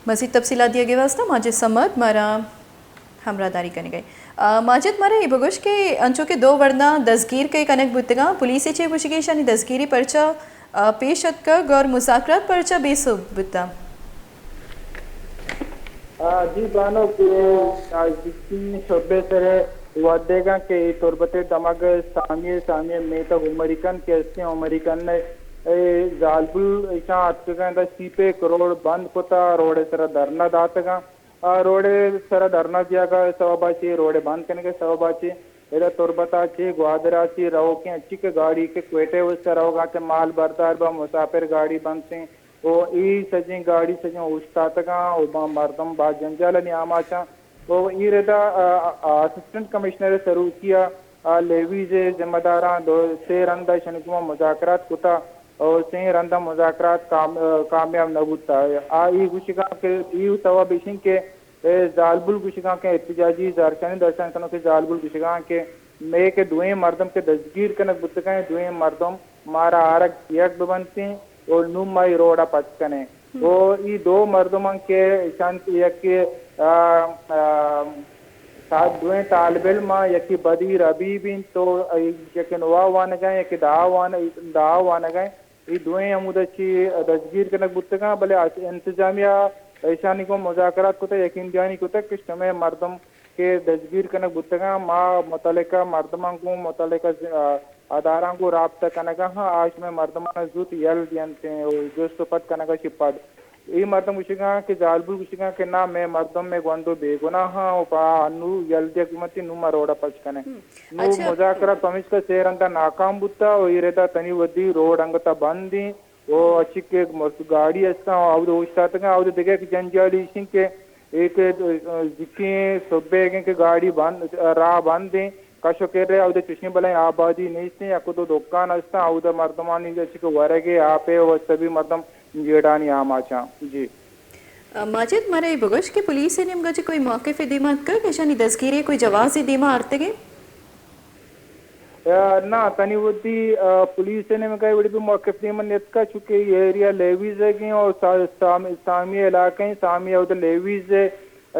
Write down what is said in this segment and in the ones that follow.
مزید تفصیلات دیگ ءِ واستہ ماجد صمد مارا ہمراہداری کنگ ءَ۔ آ، ماجد، مارا اے بگوش کہ انچو کہ دو ورنا دزگیر کے کنگ بوتگاں، پولیس ءِ چے گوشگ ءَ، ایشانی دزگیری پرچا، آ، پیش اتکگ اور مذاکرات پرچا بے سوب بوتاں؟ آ، جی بانک، آ، زیتیں شبے سرے ودیگاں کہ اے تربت ءِ دمگ ءَ سامی، سامی ءِ میتگ عمری کن کہ استیں، عمری کن ءَ اے زالبول ایشاں اتکگاں، دا سی پیک روڈ بند کتا، روڈ ءِ سرا دھرنا داتگاں۔ آ، روڈ ءِ سرا دھرنا دیگ ءِ سبب ءَ چہ، روڈ ءِ بند کنگ ءِ سبب ءَ چہ ادا تربت ءَ چہ، گوادر ءَ چہ روکیں اچی کہ گاڑی کہ کوئٹہ ءِ واستہ روگاں کہ مال بردار با مسافر گاڑی بنتیں، و اے سجیں گاڑی سجیں اوشتاتگاں و با مردم با جنجال ءِ نیام ءَ چاں۔ و اے ردا، آ، آ، اسسٹنٹ کمشنر ءِ سروکی ءَ، آ، لیویز ءِ ذمہ داراں دو سے رند ءَ ایشانی گوما مذاکرات کتا و سے رند ءَ مذاکرات کام-، آ، کامیاب نہ بوتا۔ آ اے گوشگاں کہ اے سوب ایشیں کہ اے زالبول گوشگاں کہ احتجاجی زہرشانی درشان کنوکیں زالبول گوشگاں کہ مئے کہ دوئیں مردم کہ دزگیر کنگ بوتگاں، اے دوئیں مردم مارا آرگ دیگ بہ بنتیں و نوں ما اے روڈ ءَ پچ کنیں۔ و اے دو مردماں کہ ایشاں یکے، آ، آ، تا-، دوئیں طالب علم آں، یکے بدیر حبیب انت و یکے نوا وانگ ءَ، یکے دہ وان-، دہ وانگ ءَ۔ اے دوئیں ہمودا چہ دزگیر کنگ بوتگاں، بلے اس-، انتظامیہ ایشانی گوں مذاکرات کتگ، یقین دہانی کتگ کہ شمئے مردم کہ دزگیر کنگ بوتگاں، ما متعلقہ مردماں گوں، متعلقہ ز-، آ، اداراں گوں رابطہ کنگا ہاں، آ شمئے مردماں زوت یل دینتیں و جست و پد کنگا چہ پد۔ اے مردم گوشگاں کہ زالبول گوشگاں کہ نا، مئے مردم مئے گونڈو بے گناہ آں و پہ آ انو یل دیگ بہ منتیں، نو ما روڈا پچ کنیں۔ نوں اچھا۔ مذاکرات پمیشکا سے رندا ناکام بوتا و اے ردا تنی ودی روڈ انگتا بند ایں و اچی کہ مس-، گاڑی استاں، اود اوشتاتگاں، اود دگہ کہ جنجال ایشیں کہ اے کہ زکیں صبح کہ گاڑی بند، راہ بند ایں، کش و کر ءَ اود چشیں بلائیں آبادی نیست ایں، یک دو دکان استاں، اود مردمانی اچی کہ ورگ ءِ آپ ءِ و سبی مردم جیڑانی آماچاں۔ جی۔ آ، ماجد، مارا اے بگوش کہ پولیس ءِ نیمگا چہ کوئی موقف دیما اتکگ، ایشانی دزگیری کوئی جوازے دیما آرتگے؟ آ، نا، تنی وتی، آ، پولیس ءِ نیمگا اے وڑی بھی موقف دیما نیتکا، چونکہ اے ایریا لیویز ءِ گیں اور سا-، سام-، سامی علاقہ ایں، سامی اود لیویز ءِ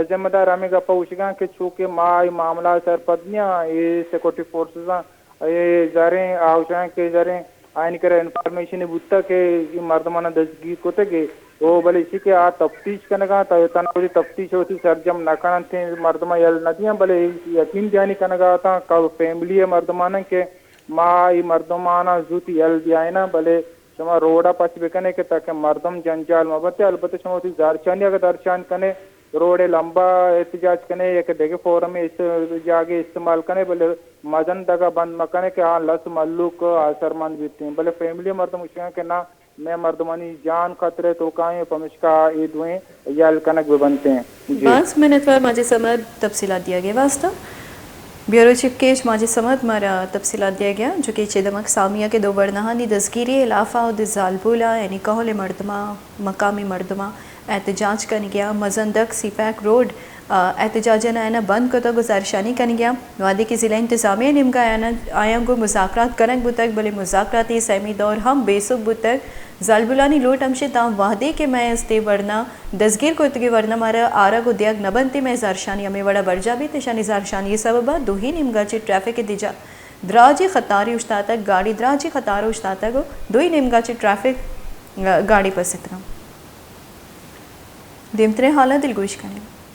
ذمہ دار ہمے گپا گوشگاں کہ چونکہ ما اے معاملہ ءَ سرپد نیاں، اے سیکورٹی فورسز آں، اے زریں، آ گوشاں کہ زریں آیانی کرا انفارمیشن بوتگ کہ اے مردماناں دزگیر کتگ ءُ بلے ایشی کہ آ تفتیش کنگا اَنت، تاں تنہا وتی تفتیش وتی سرجم نہ کننت، مردماں یل نہ دیاں، بلے یقین دہانی کنگا اَنت کہ فیملی ءِ مردماناں کہ ما اے مردماناں زوت یل دیائیناں، بلے شما روڈ ءَ پچ بکنے کہ تاکہ مردم جنجال مہ بنت۔ البتہ شما وتی زہرشانی اگہ درشان کنے، روڈ ءِ لمبا احتجاج کنے یا کہ دگہ فورم ءِ است-، جاگے استعمال کنے، بلے مزن دگہ بند مہ کنے کہ آ لس مھلوک آسرمند بیتیں۔ بلے فیملی ءِ مردم گوشگ ءَ اَنت کہ نا، مئے مردمانی جان خطرہ ءِ توکا ایں، پمشکا اے دوئیں یل کنگ بہ بنتیں۔ جی۔ باز منتوار ماجد صمد تفصیلات دیگ ءِ واستہ۔ بیورو چیف کیچ ماجد صمد مارا تفصیلات دیگ ءَ اَنت، جو کہ چہ دمگ سامی ءَ کہ دو ورناہانی دزگیری ءِ ہلاف ءَ اود ءِ زالبول ءَ یعنی کہول ءِ مردماں، مقامی مردماں احتجاج کنگ ءَ اَنت، مزن دگ سی پیک روڈ، آ، احتجاج ءَ آیاں بند کتگ ءُ زہرشانی کنگ ءَ اَنت۔ وہدے کہ ضلع انتظامیہ ءِ نیمگا آیاں، آیاں گوں مذاکرات کنگ بوتگ، بلے مذاکرات ءِ سیمی دور ہم بے سوب بوتگ۔ زالبولانی لوٹ ہمیش اِنت تاں وہدے کہ مئے استیں ورنا دزگیر کرتگیں ورنا مارا آرگ ءُ دیگ نہ بنت، مئے زہرشانی ہمے وڑا برجاہ بیت، اشانی زہرشانی ءِ سبب ءَ دوہی نیمگا چہ ٹریفک ءِ دجا-، دراجیں قطارے اوشتاتگ، گاڑی دراجیں قطار اوشتاتگ ءُ دوہی نیمگا چہ ٹریفک، آ، گاڑی پس اتکاں۔ دیمتریں حالاں دلگوش کنیں۔